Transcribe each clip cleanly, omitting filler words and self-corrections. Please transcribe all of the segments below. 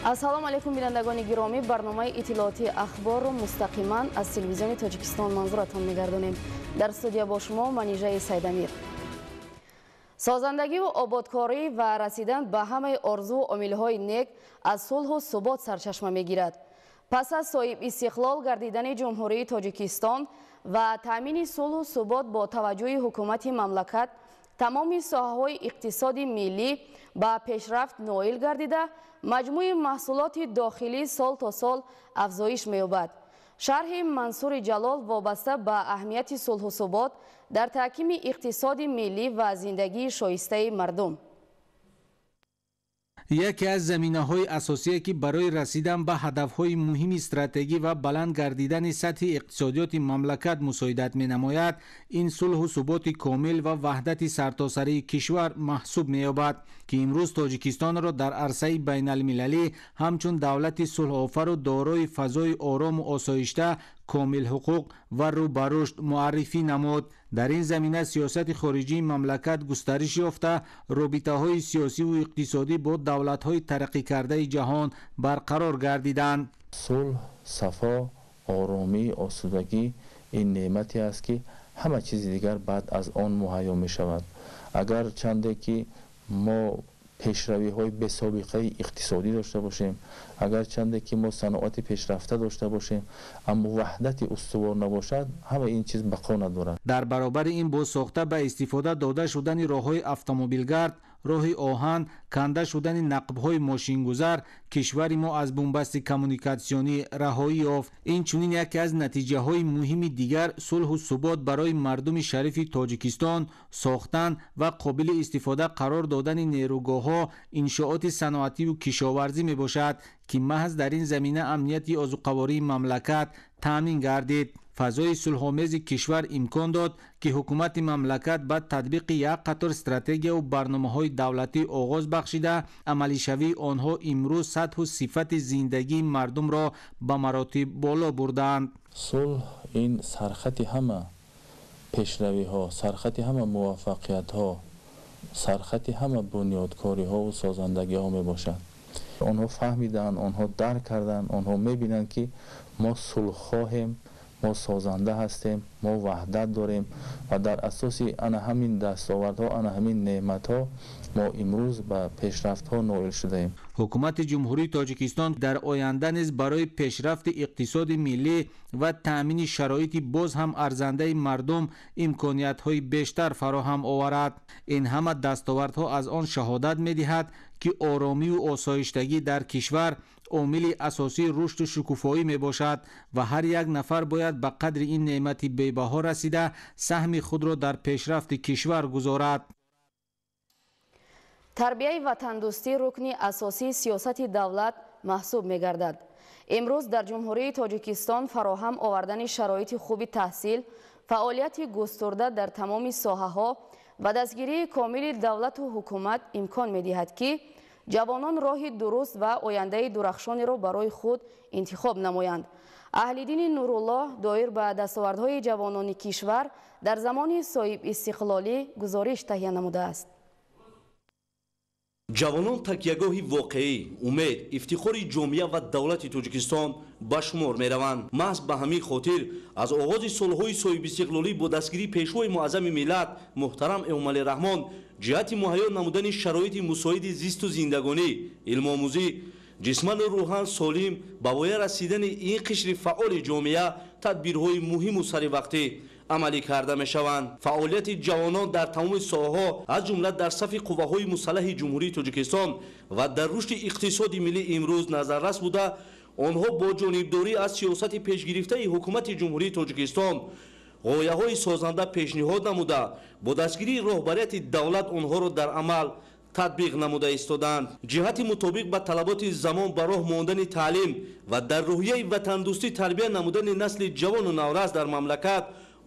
Ассалому алайкум, бинандагони гиромӣ. Барномаи иттилоотии ахборро мустақиман аз телевизиони Тоҷикистон манзуратон мегардонем. Дар студия бо шумо Манижаи Сайдамир. Созандагиву ободкорӣ ва расидан ба ҳамаи орзуву омилҳои нек аз сулҳу субот сарчашма мегирад. Пас аз соҳиб истиқлол гардидани Ҷумҳурии Тоҷикистон ва таъмини сулҳу субот бо таваҷҷӯҳи ҳукумати мамлакат, тамоми соҳаҳои иқтисоди миллӣ ба пешрафт ноил гардида, маҷмӯи маҳсулоти дохилӣ сол то сол афзоиш меёбад. Шарҳи Мансури Ҷалол вобаста ба аҳамияти сулҳу субот дар таҳкими иқтисоди миллӣ ва зиндагии шоистаи мардум. Яке аз заминаҳои асосие, ки барои расидан ба ҳадафҳои муҳими стратегӣ ва баланд гардидани сатҳи иқтисодиёти мамлакат мусоидат менамояд, ин сулҳу суботи комил ва ваҳдати сартосарии кишвар маҳсуб меёбад, ки имрӯз Тоҷикистонро дар арсаи байналмилалӣ ҳамчун давлати сулҳофару дорои фазои орому осоишта, комилҳуқуқ ва рӯ ба рушд муаррифӣ намуд. Дар ин замина сиёсати хориҷии мамлакат густариш ёфта, робитаҳои сиёсиву иқтисодӣ бо давлатҳои тараққикардаи ҷаҳон барқарор гардиданд. Сулҳ, сафо, оромӣ, осудагӣ ин неъмате аст, ки ҳама чизи дигар баъд аз он муҳайё мешавад. Агар чанде ки мо пешравиҳои бесобиқаи иқтисодӣ дошта бошем, агар чанде ки мо саноати пешрафта дошта бошем, аммо ваҳдати устувор набошад, ҳама ин чиз бақо надорад. Дар баробари ин, бо сохта ба истифода дода шудани роҳҳои автомобилгард, роҳи оҳан, канда шудани нақбҳои мошингузар, кишвари мо аз бунбасти коммуникатсионӣ раҳоӣ ёфт. Инчунин яке аз натиҷаҳои муҳими дигар сулҳу субот барои мардуми шарифи Тоҷикистон сохтан ва қобили истифода қарор додани нерӯгоҳҳо, иншооти саноативу кишоварзӣ мебошад, ки маҳз дар ин замина амнияти озуқавории мамлакат таъмин гардид. Фазои сулҳомези кишвар имкон дод, ки ҳукумати мамлакат ба татбиқи як қатор стратегияву барномаҳои давлатӣ оғоз бахшида, амалишавии онҳо имрӯз сатҳу сифати зиндагии мардумро ба маротиб боло бурдаанд. Сулҳ ин сархати ҳама пешравиҳо, сархати ҳама муваффақиятҳо, сархати ҳама бунёдкориҳову созандагиҳо мебошад. Онҳо фаҳмиданд, онҳо дарк карданд, онҳо мебинанд, ки мо сулҳхоҳем, мо созанда ҳастем, мо ваҳдат дорем ва дар асоси ана ҳамин дастовардҳо, ана ҳамин неъматҳо мо имрӯз ба пешрафтҳо ноил шудаем. Ҳукумати Ҷумҳурии Тоҷикистон дар оянда низ барои пешрафти иқтисоди миллӣ ва таъмини шароити боз ҳам арзандаи мардум имкониятҳои бештар фароҳам оварад. Ин ҳама дастовардҳо аз он шаҳодат медиҳад, ки оромиву осоиштагӣ дар кишвар омили асосии рушду шукуфоӣ мебошад ва ҳар як нафар бояд ба қадри ин неъмати бебаҳо расида, саҳми худро дар пешрафти кишвар гузорад. Тарбияи ватандӯстӣ рукни асосии сиёсати давлат маҳсуб мегардад. Имрӯз дар Ҷумҳурии Тоҷикистон фароҳам овардани шароити хуби таҳсил, фаъолияти густурда дар тамоми соҳаҳо ва дастгирии комили давлату ҳукумат имкон медиҳад, ки ҷавонон роҳи дуруст ва ояндаи дурахшонеро барои худ интихоб намоянд. Аҳлиддини Нуруллоҳ доир ба дастовардҳои ҷавонони кишвар дар замони соҳибистиқлолӣ гузориш таҳия намудааст. Ҷавонон такягоҳи воқеӣ, умед, ифтихори ҷомеа ва давлати Тоҷикистон ба шумор мераванд. Маҳз ба ҳамин хотир аз оғози солҳои соҳибистиқлолӣ бо дастгирии Пешвои муаззами миллат муҳтарам Эмомалӣ Раҳмон ҷиҳати муҳайё намудани шароити мусоиди зисту зиндагонӣ, илмомӯзӣ, ҷисману рӯҳан солим ба воя расидани ин қишри фаъоли ҷомеа тадбирҳои муҳиму саривақтӣ амалӣ карда мешаванд. Фаъолияти ҷавонон дар тамоми соҳаҳо, аз ҷумла дар сафи қувваҳои мусаллаҳи Ҷумҳурии Тоҷикистон ва дар рушди иқтисоди миллӣ имрӯз назаррас буда, онҳо бо ҷонибдорӣ аз сиёсати пешгирифтаи ҳукумати Ҷумҳурии Тоҷикистон ғояҳои созанда пешниҳод намуда, бо дастгирии роҳбарияти давлат онҳоро дар амал татбиқ намуда истоданд. Ҷиҳати мутобиқ ба талаботи замон ба роҳ мондани таълим ва дар рӯҳияи ватандӯстӣ тарбия намудани насли ҷавону наврас дар мамлакат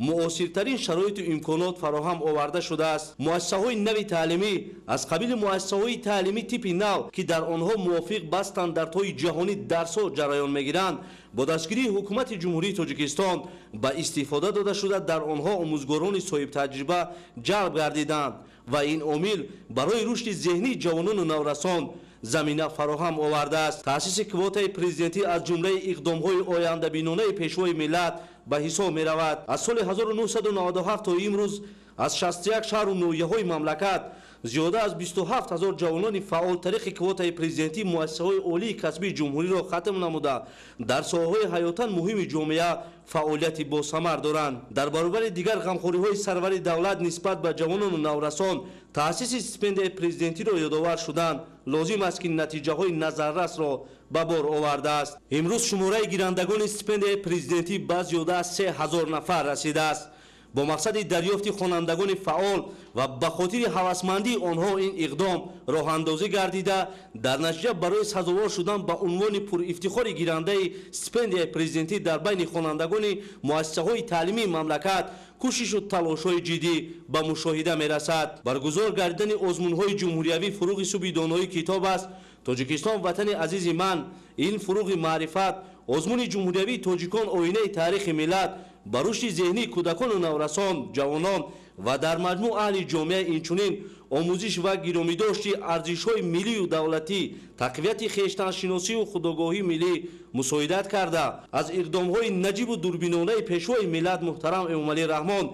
муосиртарин шароиту имконот фароҳам оварда шудааст. Муассисаҳои нави таълимӣ аз қабили муассисаҳои таълимӣ типи нав, ки дар онҳо мувофиқ ба стандартҳои ҷаҳонӣ дарсҳо ҷараён мегиранд, бо дастгирии ҳукумати Ҷумҳурии Тоҷикистон ба истифода дода шуда, дар онҳо омӯзгорони соҳибтаҷриба ҷалб гардиданд ва ин омил барои рушди зеҳнии ҷавонону наврасон замина фароҳам овардааст. Таъсиси квотаи президентӣ аз ҷумлаи иқдомҳои ояндабинонаи Пешвои миллат ба ҳисоб меравад. Аз соли 1997 то имрӯз аз 61 шаҳру ноҳияҳои мамлакат зиёда аз 27 ҳазор ҷавонони фаъол тариқи квотаи президентӣ муассисаҳои олии касбии ҷумҳуриро хатм намуда, дар соҳаҳои ҳаётан муҳими ҷомеа фаъолияти босамар доранд. Дар баробари дигар ғамхориҳои сарвари давлат нисбат ба ҷавонону наврасон таъсиси стипендияи президентиро ёдовар шудан лозим аст, ки натиҷаҳои назаррасро ба бор овардааст. Имрӯз шумораи гирандагони стипендияи президентӣ ба зиёда аз 3000 нафар расидааст. Бо мақсади дарёфти хонандагони фаъол ва ба хотири ҳавасмандии онҳо ин иқдом роҳандозӣ гардида, дар натиҷа барои сазовор шудан ба унвони пурифтихори гирандаи стипендияи президентӣ дар байни хонандагони муассисаҳои таълимии мамлакат кӯшишу талошҳои ҷиддӣ ба мушоҳида мерасад. Баргузор гардидани озмунҳои ҷумҳуриявӣ «Фуруғи субҳи доноӣ китоб аст», «Тоҷикистон ватани азизи ман», «Илм фуруғи маърифат», озмуни ҷумҳуриявии «Тоҷикон оинаи таърихи миллат» ба рушди зеҳнии кӯдакону наврасон, ҷавонон ва дар маҷмӯъ аҳли ҷомеа, инчунин омӯзиш ва гиромидошти арзишҳои миллию давлатӣ, тақвияти хештаншиносию худогоҳии миллӣ мусоидат карда, аз иқдомҳои наҷибу дурбинонаи Пешвои миллат муҳтарам Эмомалӣ Раҳмон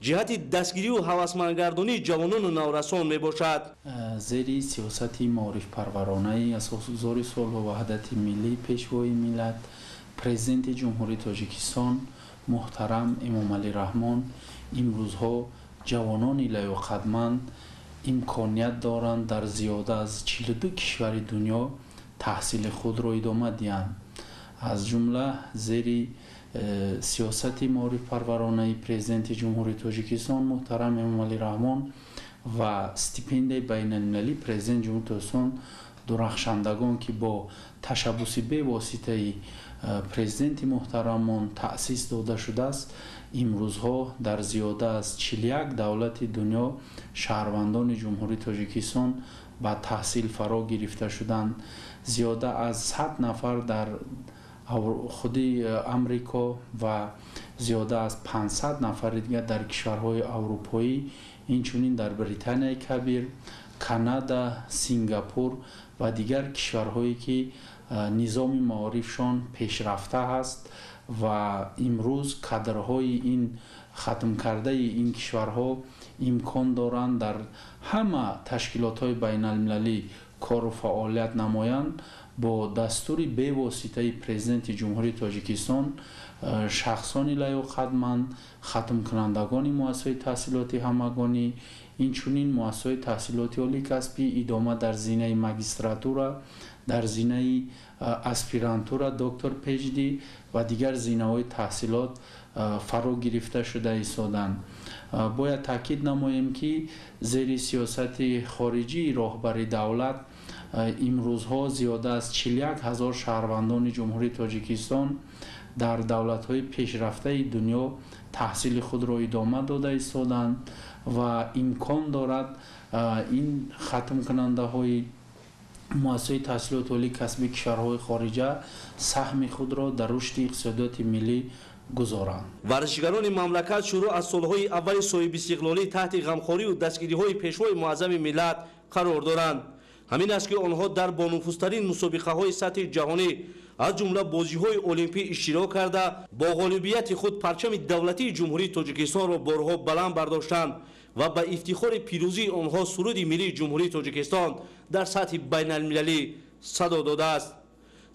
ҷиҳати дастгирию ҳавасмандгардонии ҷавонону наврасон мебошад. Зери сиёсати маорифпарваронаи асосгузори сулҳу ваҳдати миллӣ, Пешвои миллат, Президенти Ҷумҳурии Тоҷикистон муҳтарам Эмомалӣ Раҳмон имрӯзҳо ҷавонони лаёқатманд имконият доранд дар зиёда аз 42 кишвари дунё таҳсили худро идома диҳанд. Аз ҷумла зери сиёсати маорифпарваронаи Президенти Ҷумҳурии Тоҷикистон муҳтарам Эмомалӣ Раҳмон ва стипендияи байналмилалии Президенти Ҷумҳурии Тоҷикистон «Дурахшандагон», ки бо ташаббуси бевоситаи президенти муҳтарамон таъсис дода шудааст, имрӯзҳо дар зиёда аз 41 давлати дунё шаҳрвандони Ҷумҳурии Тоҷикистон ба таҳсил фаро гирифта шуданд. Зиёда аз 100 нафар дар худи Амрико ва зиёда аз 500 нафари дигар дар кишварҳои аврупоӣ, инчунин дар Британияи Кабир, Канада, Сингапур ва дигар кишварҳое ки низоми маорифшон пешрафта ҳаст ва имрӯз кадрҳои ин хатмкардаи ин кишварҳо имкон доранд дар ҳама ташкилотҳои байналмилалӣ кору фаъолият намоянд. Бо дастури бевоситаи Президенти Ҷумҳурии Тоҷикистон шахсони лаёқатманд, хатмкунандагони муассисаҳои таҳсилоти ҳамагонӣ, инчунин муассисаҳои таҳсилоти олии касбӣ идома дар зинаи магистратура, дар зинаи аспирантура, доктор PhD ва дигар зинаҳои таҳсилот фаро гирифта шуда истоданд. Бояд таъкид намоем, ки зери сиёсати хориҷии роҳбари давлат имрӯзҳо зиёда аз 41 ҳазор шаҳрвандони Ҷумҳурии Тоҷикистон дар давлатҳои пешрафтаи дунё таҳсили худро идома дода истоданд ва имкон дорад ин хатмкунандаҳои муассисаҳои таҳсилоти олии касбии кишварҳои хориҷа саҳми худро дар рушди иқтисодиёти миллӣ гузоранд. Варзишгарони мамлакат шурӯъ аз солҳои аввали соҳибистиқлолӣ таҳти ғамхорию дастгириҳои Пешвои муаззами миллат қарор доранд. Ҳамин аст, ки онҳо дар бонуфузтарин мусобиқаҳои сатҳи ҷаҳонӣ, аз ҷумла бозиҳои олимпӣ иштирок карда, бо ғолибияти худ парчами давлатии Ҷумҳурии Тоҷикистонро борҳо баланд бардоштанд ва ба ифтихори пирӯзии онҳо суруди миллии Ҷумҳурии Тоҷикистон дар сатҳи байналмилалӣ садо додааст.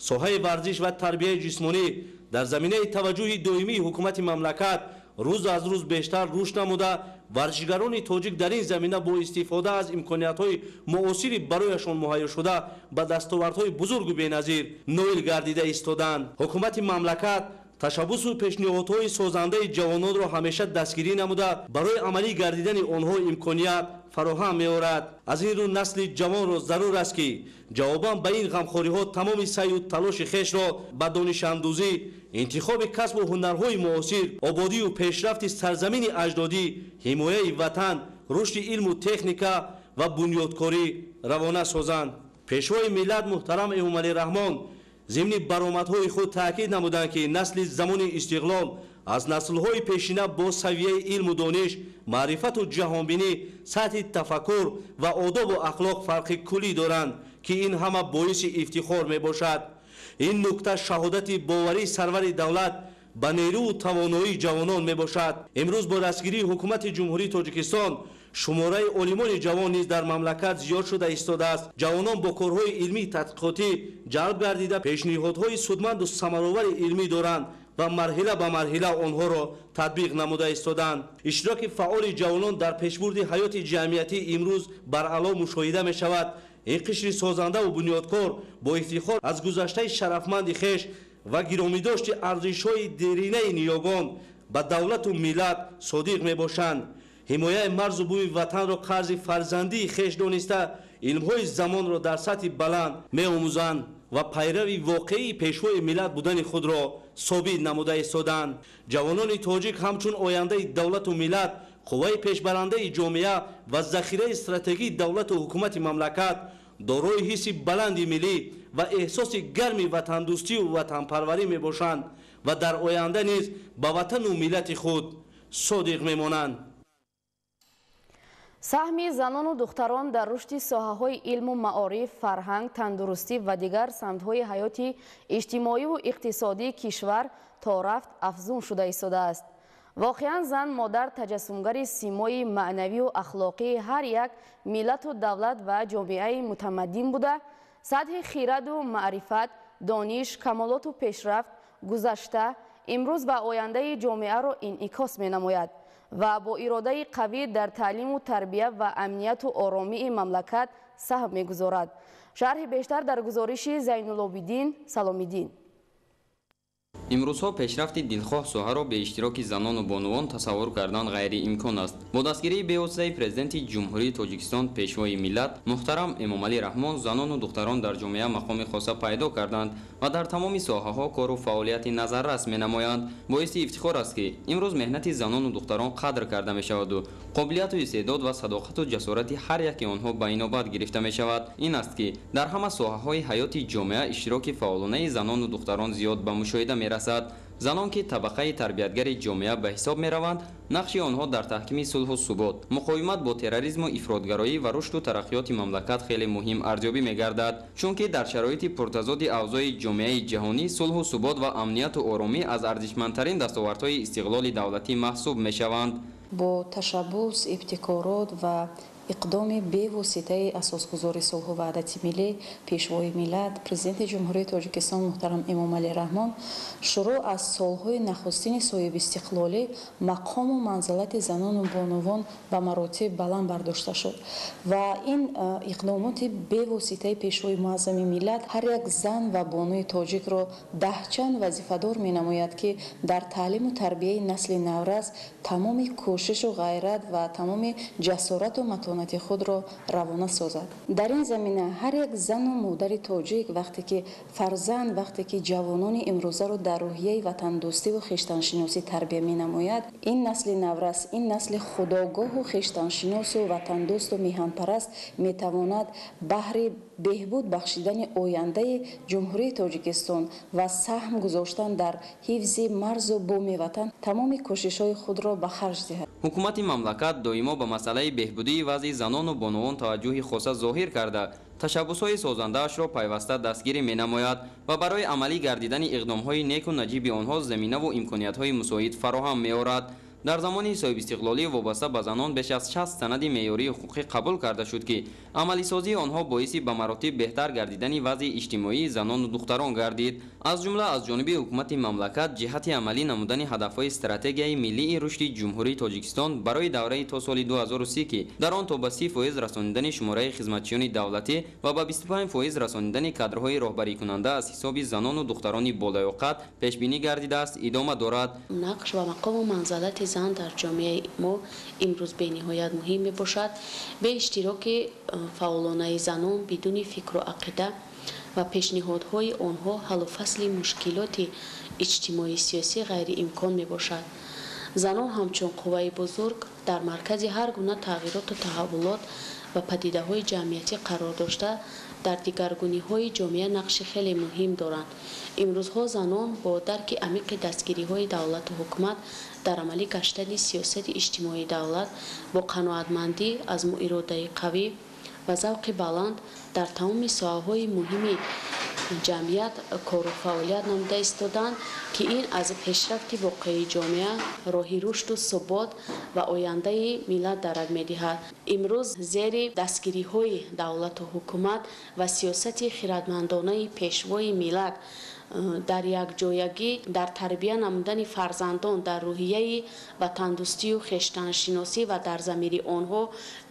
Соҳаи варзиш ва тарбияи ҷисмонӣ дар заминаи таваҷҷӯҳи доимии ҳукумати мамлакат рӯз аз рӯз бештар рушд намуда, варзишгарони тоҷик дар ин замина бо истифода аз имкониятҳои муосири барояшон муҳайё шуда ба дастовардҳои бузургу беназир ноил гардида истоданд. Ҳукумати мамлакат ташаббусу пешниҳодҳои созандаи ҷавононро ҳамеша дастгирӣ намуда, барои амалӣ гардидани онҳо имконият фароҳам меорад. Аз ин рӯ насли ҷавонро зарур аст, ки ҷавобан ба ин ғамхориҳо тамоми саъю талоши хешро ба донишандӯзӣ, интихоби касбу ҳунарҳои муосир, ободию пешрафти сарзамини аҷдодӣ, ҳимояи ватан, рушди илму техника ва бунёдкорӣ равона созанд. Пешвои миллат муҳтарам Эмомалӣ Раҳмон зимни баромадҳои худ таъкид намуданд, ки насли замони истиқлол Аз наслҳои пешина бо савияи илму дониш, маърифату ҷаҳонбинӣ, сатҳи тафаккур ва одобу ахлоқ фарқи куллӣ доранд, ки ин ҳама боиси ифтихор мебошад. Ин нукта шаҳодати боварии сарвари давлат ба нерӯу тавоноии ҷавонон мебошад. Имрӯз бо дастгирии ҳукумати Ҷумҳурии Тоҷикистон шумораи олимони ҷавон низ дар мамлакат зиёд шуда истодааст. Ҷавонон бо корҳои илмии тадқиқотӣ ҷалб гардида, пешниҳодҳои судманду самаровари илмӣ доранд ва марҳила ба марҳила онҳоро татбиқ намуда истоданд. Иштироки фаъоли ҷавонон дар пешбурди ҳаёти ҷамъиятӣ имрӯз баръало мушоҳида мешавад. Ин қишри созандаву бунёдкор бо ифтихор аз гузаштаи шарафманди хеш ва гиромидошти арзишҳои деринаи ниёгон ба давлату миллат содиқ мебошанд. Ҳимояи марзу буми ватанро қарзи фарзандии хеш дониста, илмҳои замонро дар сатҳи баланд меомӯзанд ва пайрави воқеии пешвои миллат будани худро собит намуда истоданд. Ҷавонони тоҷик ҳамчун ояндаи давлату миллат, қувваи пешбарандаи ҷомеа ва захираи стратегии давлату ҳукумати мамлакат, дорои ҳисси баланди миллӣ ва эҳсоси гарми ватандӯстию ватанпарварӣ мебошанд ва дар оянда низ ба ватану миллати худ содиқ мемонанд. Саҳми занону духтарон дар рушди соҳаҳои илму маориф, фарҳанг, тандурустӣ ва дигар самтҳои ҳаёти иҷтимоиву иқтисодии кишвар то рафт афзун шуда истодааст. Воқеан зан модар таҷассумгари симои маънавию ахлоқии ҳар як миллату давлат ва ҷомеаи мутамаддин буда, сатҳи хираду маърифат, дониш, камолоту пешрафт, гузашта, имрӯз ва ояндаи ҷомеаро инъикос менамояд ва бо иродаи қавӣ дар таълиму тарбия ва амнияту оромии мамлакат саҳм мегузорад. Шарҳи бештар дар гузориши Зайнулобиддин Саломиддин. Имрӯзҳо пешрафти дилхоҳ соҳаро бе иштироки занону бонувон тасаввур кардан ғайриимкон аст. Бо дастгирии бевоситаи Президенти Ҷумҳурии Тоҷикистон, Пешвои миллат муҳтарам Эмомалӣ Раҳмон, занону духтарон дар ҷомеа мақоми хоса пайдо карданд ва дар тамоми соҳаҳо кору фаъолияти назаррас менамоянд. Боиси ифтихор аст, ки имрӯз меҳнати занону духтарон қадр карда мешаваду қобилияту истеъдод ва садоқату ҷасорати ҳар яке онҳо ба инобат гирифта мешавад. Ин аст, ки дар ҳама соҳаҳои ҳаёти ҷомеа иштироки фаъолонаи занону духтарон зиёд ба мушоҳида мерасад. Занон, ки табақаи тарбиятгари ҷомеа ба ҳисоб мераванд, нақши онҳо дар таҳкими сулҳу субот, муқовимат бо терроризму ифротгароӣ ва рушду тараққиёти мамлакат хеле муҳим арзёбӣ мегардад. Чунки дар шароити пуртазоди авзои ҷомеаи ҷаҳонӣ сулҳу субот ва амнияту оромӣ аз арзишмандтарин дастовардҳои истиқлоли давлатӣ маҳсуб мешаванд. Бо ташаббус, ибтикорот ва иқдоми бевоситаи асосгузори сулҳу ваҳдати миллӣ, Пешвои миллат, Президенти Ҷумҳурии Тоҷикистон муҳтарам Эмомалӣ Раҳмон, шурӯъ аз солҳои нахустини соҳибистиқлолӣ мақому манзилати занону бонувон ба маротиб баланд бардошта шуд ва ин иқдомоти бевоситаи Пешвои муаззами миллат ҳар як зан ва бонуи тоҷикро даҳчанд вазифадор менамояд, ки дар таълиму тарбияи насли наврас тамоми кӯшишу ғайрат ва тамоми ҷасорату матонати худро равона созад. Дар ин замина ҳар як зану модари тоҷик вақте ки фарзанд, вақте ки ҷавонони имрӯзаро дар рӯҳияи ватандӯстиву хештаншиносӣ тарбия менамояд, ин насли наврас, ин насли худогоҳу хештаншиносу ватандӯсту меҳанпараст метавонад баҳри беҳбуд бахшидани ояндаи Ҷумҳурии Тоҷикистон ва саҳм гузоштан дар ҳифзи марзу буми ватан тамоми кӯшишҳои худро ба харҷ диҳад. Ҳукумати мамлакат доимо ба масъалаи беҳбудии вазъи занону бонувон таваҷҷӯҳи хоса зоҳир карда, ташаббусҳои созандаашро пайваста дастгирӣ менамояд ва барои амалӣ гардидани иқдомҳои неку наҷиби онҳо заминаву имкониятҳои мусоид фароҳам меорад. Дар замони соҳибистиқлолӣ вобаста ба занон беш аз 60 санади меъёрии ҳуқуқӣ қабул карда шуд, ки амалисозии онҳо боиси ба маротиб беҳтар гардидани вазъи иҷтимоии занону духтарон гардид. Аз ҷумла аз ҷониби ҳукумати мамлакат ҷиҳати амалӣ намудани ҳадафҳои стратегияи миллии рушди Ҷумҳурии Тоҷикистон барои давраи то соли 2030, ки дар он то ба 30% расонидани шумораи хизматчиёни давлатӣ ва ба 25% расонидани кадрҳои роҳбарикунанда аз ҳисоби занону духтарони болаёқат пешбинӣ гардидааст, идома дорад. Нақш ва мақому манзалати зан дар ҷомеаи мо имрӯз бениҳоят муҳим мебошад. Бе иштироки фаъолонаи занон, бидуни фикру ақида ва пешниҳодҳои онҳо ҳаллу фасли мушкилоти иҷтимоӣ сиёсӣ ғайриимкон мебошад. Занон ҳамчун қувваи бузург дар маркази ҳар гуна тағйироту таҳаввулот ва падидаҳои ҷамъиятӣ қарор дошта, дар дигаргуниҳои ҷомеа нақши хеле муҳим доранд. Имрӯзҳо занон бо дарки амиқи дастгириҳои давлату ҳукумат дар амалӣ гаштани сиёсати иҷтимоии давлат бо қаноатмандӣ, азму иродаи қавӣ ва завқи баланд дар тамоми соҳаҳои муҳими ҷамъият кору фаъолият намуда истоданд, ки ин аз пешрафти воқеии ҷомеа, роҳи рушду субот ва ояндаи миллат дарак медиҳад. Имрӯз зери дастгириҳои давлату ҳукумат ва сиёсати хирадмандонаи пешвои миллат дар якҷоягӣ дар тарбия намудани фарзандон дар рӯҳияи ватандӯстию хештаншиносӣ ва дар замири онҳо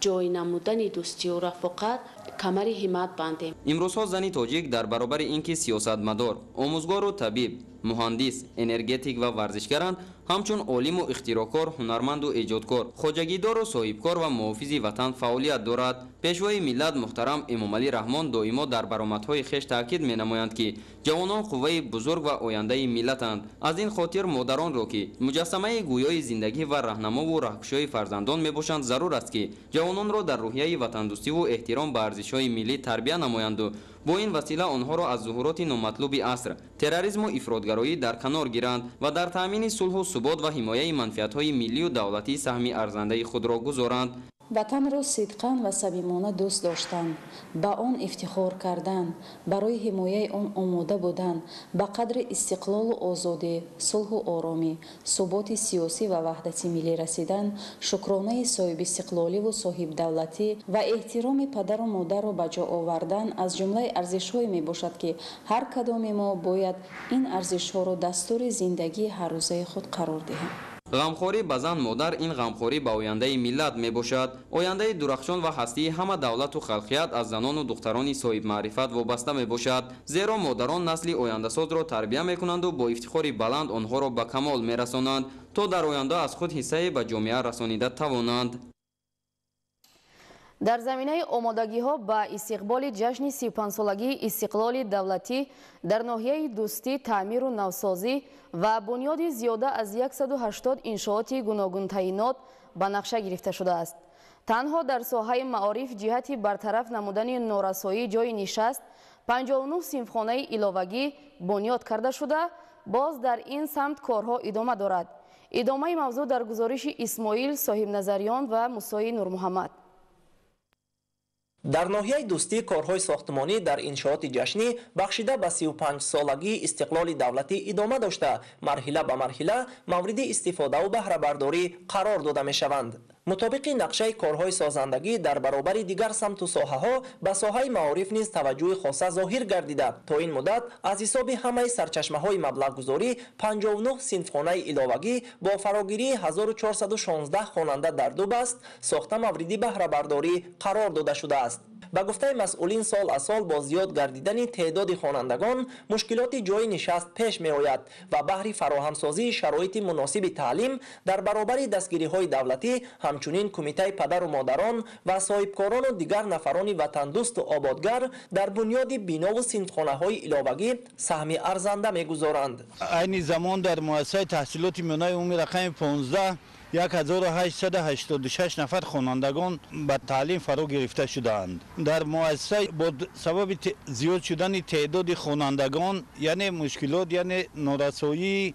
ҷой намудани дӯстию рафоқат камари ҳиммат бандем. Имрӯзҳо зани тоҷик дар баробари ин ки сиёсатмадор, омӯзгору табиб, муҳандис, энергетик ва варзишгаранд, ҳамчун олиму ихтироъкор, ҳунарманду эҷодкор, хоҷагидору соҳибкор ва муҳофизи ватан фаъолият дорад. Пешвои миллат муҳтарам Эмомалӣ Раҳмон доимо дар баромадҳои хеш таъкид менамоянд, ки ҷавонон қувваи бузург ва ояндаи миллатанд. Аз ин хотир модаронро, ки муҷассамаи гӯёи зиндагӣ ва раҳнамову раҳкушои фарзандон мебошанд, зарур аст, ки ҷавононро дар рӯҳияи ватандӯстиву эҳтиром ба арзишҳои миллӣ тарбия намоянду бо ин васила онҳоро аз зуҳуроти номатлуби аср, терроризму ифротгароӣ дар канор гиранд ва дар таъмини сулҳу субот ва ҳимояи манфиатҳои миллию давлатӣ саҳми арзандаи худро гузоранд. Ватанро сидқан ва самимона дӯст доштан, ба он ифтихор кардан, барои ҳимояи он омода будан, ба қадри истиқлолу озодӣ, сулҳу оромӣ, суботи сиёсӣ ва ваҳдати миллӣ расидан, шукронаи соҳибистиқлоливу соҳибдавлатӣ ва эҳтироми падару модарро ба ҷо овардан аз ҷумлаи арзишҳое мебошад, ки ҳар кадоми мо бояд ин арзишҳоро дастури зиндагии ҳаррӯзаи худ қарор диҳем. Ғамхорӣ ба зан модар ин ғамхорӣ ба ояндаи миллат мебошад. Ояндаи дурахшон ва ҳастии ҳама давлату халқият аз занону духтарони соҳибмаърифат вобаста мебошад. Зеро модарон насли ояндасозро тарбия мекунанду бо ифтихори баланд онҳоро ба камол мерасонанд, то дар оянда аз худ ҳиссае ба ҷомеа расонида тавонанд. Дар заминаи омодагиҳо ба истиқболи ҷашни 35-солагии истиқлоли давлатӣ дар ноҳияи Дӯстӣ таъмиру навсозӣ ва бунёди зиёда аз 180 иншооти гуногунтаинот ба нақша гирифта шудааст. Танҳо дар соҳаи маориф ҷиҳати бартараф намудани норасоии ҷойи нишаст 59 синфхонаи иловагӣ бунёд карда шуда, боз дар ин самт корҳо идома дорад. Идомаи мавзӯъ дар гузориши Исмоил Соҳибназариён ва Мусои Нурмуҳаммад. Дар ноҳияи Дӯстӣ корҳои сохтмонӣ дар иншооти ҷашнӣ бахшида ба 35-солагии истиқлоли давлатӣ идома дошта, марҳила ба марҳила мавриди истифодаву баҳрабардорӣ қарор дода мешаванд. Мутобиқи нақшаи корҳои созандагӣ дар баробари дигар самту соҳаҳо ба соҳаи маориф низ таваҷҷӯҳи хоса зоҳир гардида, то ин муддат аз ҳисоби ҳамаи сарчашмаҳои маблағгузорӣ 59 синфхонаи иловагӣ бо фарогирии 1416 хонанда дар ду баст сохта мавриди баҳрабардорӣ қарор дода шудааст. Ба гуфтаи масъулин, сол аз сол бо зиёд гардидани теъдоди хонандагон мушкилоти ҷойи нишаст пеш меояд ва баҳри фароҳамсозии шароити муносиби таълим дар баробари дастгириҳои давлатӣ ҳамчунин кумитаи падару модарон ва соҳибкорону дигар нафарони ватандӯсту ободгар дар бунёди бинову синфхонаҳои иловагӣ саҳми арзанда мегузоранд. Айни замон дар муассисаи таҳсилоти миёнаи умумии рақами 15 1886 нафар хонандагон ба таълим фаро гирифта шудаанд. Дар муассиса бо сабаби зиёд шудани теъдоди хонандагон, яъне мушкилот, яъне норасоии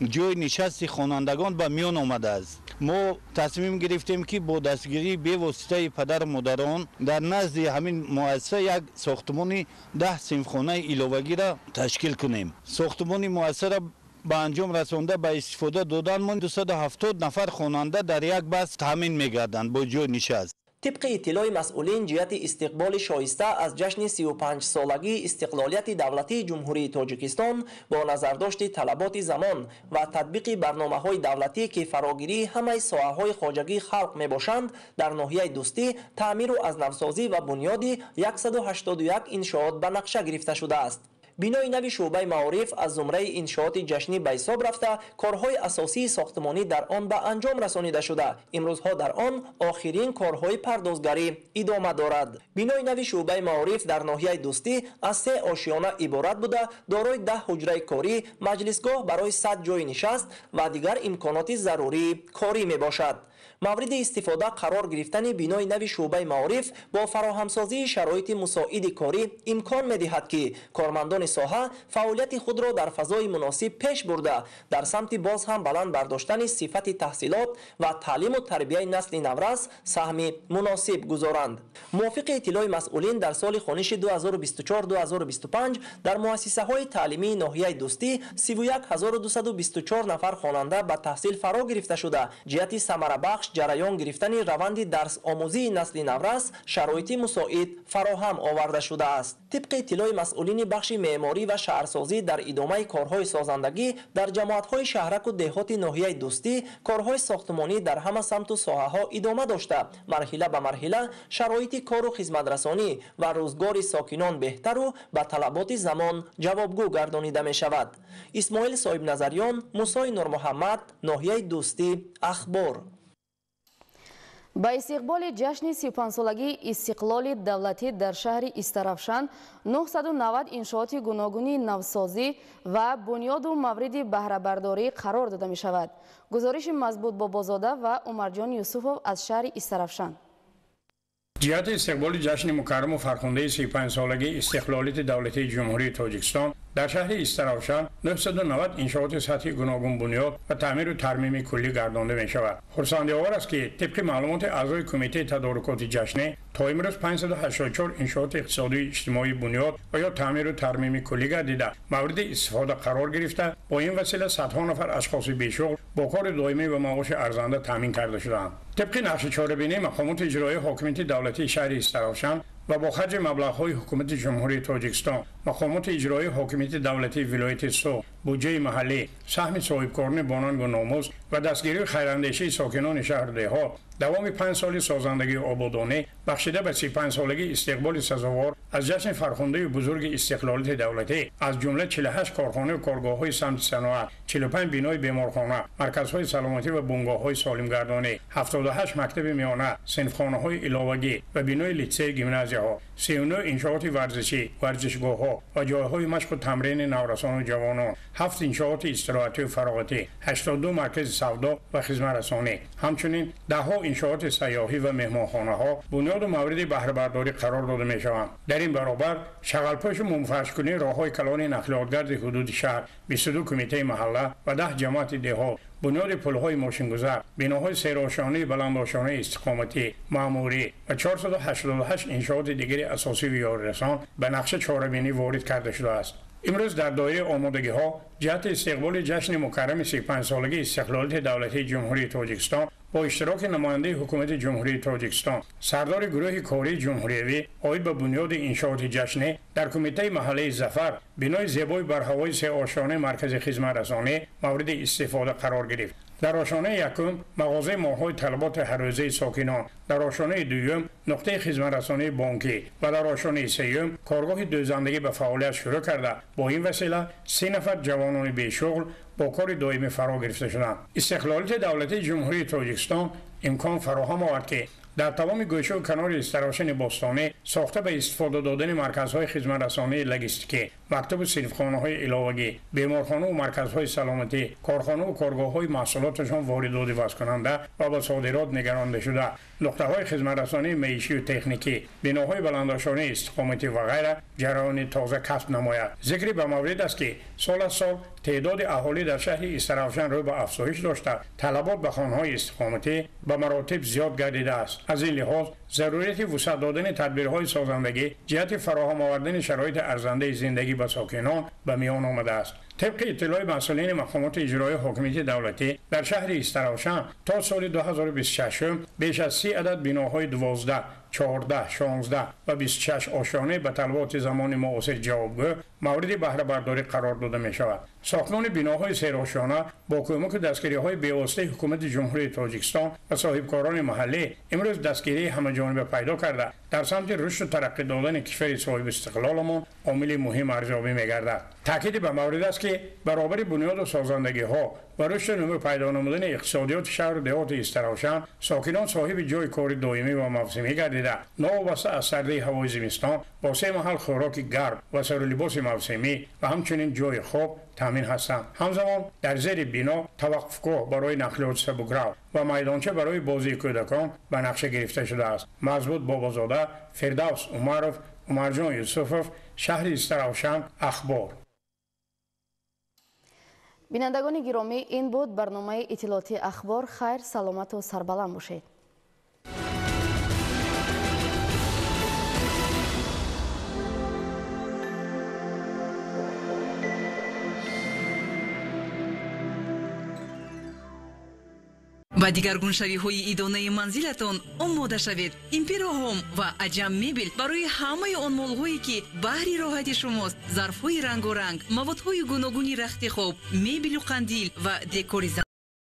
ҷойи нишасти хонандагон ба миён омадааст. Мо тасмим гирифтем, ки бо дастгирии бевоситаи падару модарон дар назди ҳамин муассиса як сохтмони 10 синфхонаи иловагиро ташкил кунем. Сохтмони муассисаро ба анҷом расонда ба истифода додан мо 270 нафар хонанда дар як баст таъмин мегарданд бо ҷой нишаст. Тибқи иттилои масъулин, ҷиҳати истиқболи шоиста аз ҷашни 35-солагии истиқлолияти давлатии Ҷумҳурии Тоҷикистон бо назардошти талаботи замон ва татбиқи барномаҳои давлатӣ, ки фарогирии ҳамаи соҳаҳои хоҷагии халқ мебошанд, дар ноҳияи Дӯстӣ таъмиру аз навсозӣ ва бунёди 181 иншоот ба нақша гирифта шудааст. Бинои нави шӯъбаи маориф аз зумраи иншооти ҷашнӣ ба ҳисоб рафта, корҳои асосии сохтмонӣ дар он ба анҷом расонида шуда, имрӯзҳо дар он охирин корҳои пардозгарӣ идома дорад. Бинои нави шӯъбаи маориф дар ноҳияи Дӯстӣ аз 3 ошиёна иборат буда, дорои 10 ҳуҷраи корӣ, маҷлисгоҳ барои 100 ҷойи нишаст ва дигар имконоти зарурии корӣ мебошад. Мавриди истифода қарор гирифтани бинои нави шӯъбаи маориф бо фароҳамсозии шароити мусоиди корӣ имкон медиҳад, ки кормандони соҳа фаъолияти худро дар фазои муносиб пеш бурда, дар самти боз ҳам баланд бардоштани сифати таҳсилот ва таълиму тарбияи насли наврас саҳми муносиб гузоранд. Мувофиқи иттилои масъулин, дар соли хониши 2024-2025 дар муассисаҳои таълимии ноҳияи Дӯстӣ 31224 нафар хонанда ба таҳсил фаро гирифта шуда, ҷиҳати самарабахш ҷараён гирифтани раванди дарсомӯзии насли наврас шароити мусоид фароҳам оварда шудааст. Тибқи иттилои масъулини бахши меъморӣ ва шаҳрсозӣ, дар идомаи корҳои созандагӣ дар ҷамоатҳои шаҳраку деҳоти ноҳияи Дӯстӣ корҳои сохтмонӣ дар ҳама самту соҳаҳо идома дошта, марҳила ба марҳила шароити кору хизматрасонӣ ва рӯзгори сокинон беҳтару ба талаботи замон ҷавобгӯ гардонида мешавад. Исмоил Соҳибназарён, Мусои Нурмуҳаммад, ноҳияи Дӯстӣ, Ахбор. Ба истиқболи ҷашни 35-солагии истиқлоли давлатӣ дар шаҳри Истаравшан 990 иншооти гуногуни навсозӣ ва бунёду мавриди баҳрабардорӣ қарор дода мешавад. Гузориши Мазбут Бобозода ва Умарҷон Юсуфов аз шаҳри Истаравшан. Ҷиҳати истиқболи ҷашни мукарраму фархундаи 35-солагии истиқлолияти давлатии Ҷумҳурии Тоҷикистон дар шаҳри Истаравшан 990 иншооти сатҳи гуногун бунёд ва таъмиру тармими куллӣ гардонда мешавад. Хурсандиовар аст, ки тибқи маълумоти аъзои кумитаи тадорукоти ҷашнӣ то имрӯз 584 иншооти иқтисодию иҷтимоӣ бунёд ва ё таъмиру тармими куллӣ гардида, мавриди истифода қарор гирифта, бо ин васила садҳо нафар ашхоси бешуғл бо кори доимӣ ва маоши арзанда таъмин карда шудаанд. Тибқи нақши чорабинӣ мақомоти иҷроии ҳокимияти давлатии шаҳри Истаравшан ва бо харҷи маблағҳои ҳукумати Ҷумҳурии Тоҷикистон, мақомоти иҷроии ҳокимияти давлатии вилояти Суғд, буҷаи маҳаллӣ, саҳми соҳибкорони бонангу номус ва дастгирии хайрандешии сокинони шаҳру деҳот давоми 5 соли созандагии ободонӣ бахшида ба 35-солагии истиқболи сазовор аз ҷашни фархундаи бузурги истиқлолияти давлатӣ, аз ҷумла 48 корхонаю коргоҳҳои самти саноат, 45 бинои беморхона, марказҳои саломатӣ ва бунгоҳҳои солимгардонӣ, 78 мактаби миёна, синфхонаҳои иловагӣ ва бинои литсею гимназияҳо, 39 иншооти варзишӣ, варзишгоҳҳо ва ҷойҳои машқу тамрини наврасону ҷавонон, 7 иншооти истироҳатию фароғатӣ, 82 маркази савдо ва хизматрасонӣ, ҳамчунин даҳҳо иншооти сайёҳӣ ва меҳмонхонаҳо бунёду мавриди баҳрабардорӣ қарор дода мешаванд. Дар ин баробар шағалпӯшу мумфаршкунии роҳҳои калони нақлиётгарди ҳудуди шаҳр, 22 кумитаи маҳалла ва 10 ҷамоати деҳот, бунёди пулҳои мошингузар, биноҳои серошонаи баландошонаи истиқоматӣ, маъмурӣ ва 488 иншооти дигари асосию ёрирасон ба нақша чорабинӣ ворид карда шудааст. Имрӯз дар доираи омодагиҳо ҷиҳати истиқболи ҷашни мукаррами 35-солагии истиқлолияти давлатии Ҷумҳурии Тоҷикистон бо иштироки намояндаи ҳукумати Ҷумҳурии Тоҷикистон, сардори гурӯҳи кории ҷумҳуриявӣ оид ба бунёди иншооти ҷашнӣ дар кумитаи маҳаллаи Зафар бинои зебои барҳавои сеошонаи маркази хизматрасонӣ мавриди истифода қарор гирифт. Дар ошонаи якум мағозаи молҳои талаботи ҳаррӯзаи сокинон, дар ошонаи дуюм нуқтаи хизматрасонии бонкӣ ва дар ошонаи сеюм коргоҳи дӯзандагӣ ба фаъолият шурӯъ карда, бо ин васила 30 нафар ҷавонони бешуғл бо кори доимӣ фаро гирифта шуданд. Истиқлолияти давлатии Ҷумҳурии Тоҷикистон имкон фароҳам овард, ки дар тамоми гӯшаву канори Истаравшани бостонӣ сохта ба истифода додани марказҳои хизматрасонии логистикӣ, мактабу синфхонаҳои иловагӣ, беморхонаву марказҳои саломатӣ, корхонаву коргоҳҳои маҳсулоташон воридоти вазкунанда ва ба содирот нигаронда шуда, нуқтаҳои хизматрасонии маишию техникӣ, биноҳои баландошонаи истиқоматӣ ва ғайра ҷараёни тоза касб намояд. Зикри ба маврид аст, ки сол аз сол теъдоди аҳолӣ дар шаҳри Истаравшан рӯ ба афзоиш дошта, талабот ба хонаҳои истиқоматӣ ба маротиб зиёд гардидааст. Аз ин лиҳоз зарурияти вусъат додани тадбирҳои созандагӣ ҷиҳати фароҳам овардани шароити арзандаи зиндагӣ ба сокинон ба миён омадааст. Тибқи иттилои масъулини мақомоти иҷроии ҳокимияти давлатӣ дар шаҳри Истаравшан то соли 2026 беш аз 30 адад биноҳои 12, 14, 16 ва 26 ошёнаи ба талаботи замони муосир ҷавобгӯ мавриди баҳрабардорӣ қарор дода мешавад. Сохтмони биноҳои серошёна бо кӯмаку дастгириҳои бевоситаи ҳукумати Ҷумҳурии Тоҷикистон ва соҳибкорони маҳаллӣ имрӯз дастгирии ҳамаҷониба пайдо карда, дар самти рушду тараққӣ додани кишвари соҳибистиқлоламон омили муҳим арзёбӣ мегардад. Таъкиди ба маврид аст, ки баробари бунёду созандагиҳо ва рушду нумӯ пайдо намудани иқтисодиёти шаҳру деҳоти Истаравшан, сокинон соҳиби ҷойи кори доимӣ ва мавсимӣ гардида гардида, новобаста аз сардии ҳавои зимистон бо се маҳал хӯроки гарм ва сару либоси мавсимӣ ва ҳамчунин ҷойи хоб таъмин ҳастанд. Ҳамзамон дар зери бино таваққуфгоҳ барои нақлиёти сабукрав ва майдонча барои бозии кӯдакон ба нақша гирифта шудааст. Мазбут Бобозода, Фирдавс Умаров, Умарҷон Юсуфов, шаҳри Истаравшан, Ахбор. Бинандагони гиромӣ, ин буд барномаи иттилоотии Ахбор. Хайр, саломату сарбаланд бошед. Ба дигаргуншавиҳои идонаи манзилатон омода шавед. Имперо Ҳом ва Аҷам Мебел барои ҳамаи он молҳое, ки баҳри роҳати шумост, зарфҳои рангоранг, маводҳои гуногуни рахти хоб, мебелу қандил ва декори